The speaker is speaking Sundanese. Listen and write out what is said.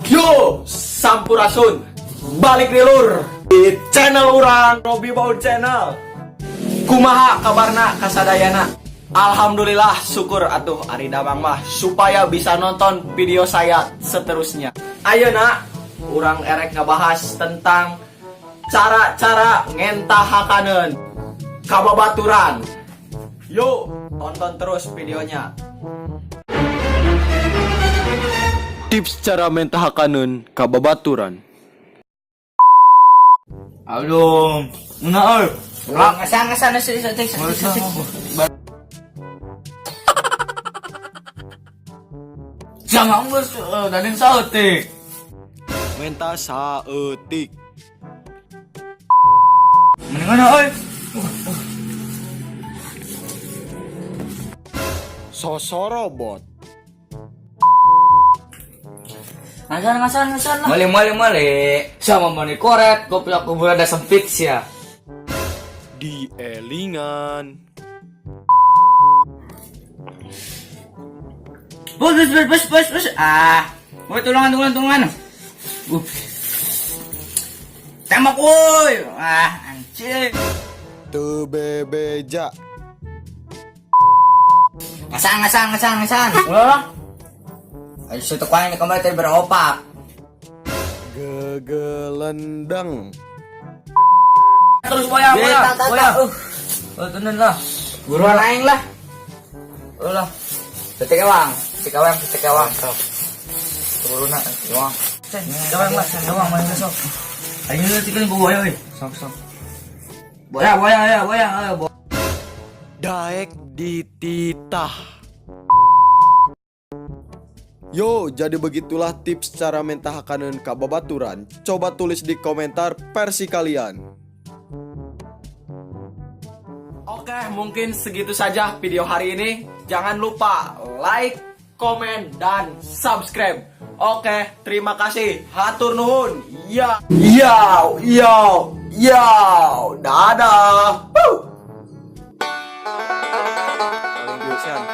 Yo, sampurasun. Balik deui, lur, di channel urang, Robi Bau Channel. Kumaha kabarna kasadayana? Alhamdulillah, syukur atuh ari damang mah supaya bisa nonton video saya seterusnya. Ayeuna urang erek ngebahas tentang cara-cara ngenta hakaneun ka babaturan. Yuk, tonton terus videonya. Tips cara menta hakaneun ka babaturan. Aduh, mana oi? Ngasaan, ngasaan, ngasaan, ngasaan, ngasaan. Jangan geus dadin saeutik. Menta saeutik. Mendingan oi. Sosorobot. Ngasaan, ngasaan, ngasaan lah. Mali mali mali. Sama mani koret, goblok kuburan ada sempit sia. Dielingan. Bus, bus, bus, bus, bus, bus. Ah, woi, tulungan, tulungan, tulungan. Tembak, woi. Ah, anjing. Teu bebeja. Ngasaan, ngasaan, ngasaan, ngasaan. Ulah lah. Ayo situ kuaing kemarin teh beropak. Gegelendeng. Terus boya boya. Tak, tak, Boya. tak. Oh, tenan lah. Buruan aing lah. Ulah. Detik ewang, detik ewang, detik ewang. Buruna, ewang. Jawang lah, jawang main besok. Ayo lu tikal boya oi. Sok sok. Boya boya ya boya ayo boya. Daek dititah. Yo, jadi begitulah tips cara menta hakaneun ka babaturan. Coba tulis di komentar versi kalian. Oke, mungkin segitu saja video hari ini. Jangan lupa like, komen, dan subscribe. Oke, terima kasih. Hatur nuhun. Ya, yo, yo, yo. Dadah. Woo. Paling.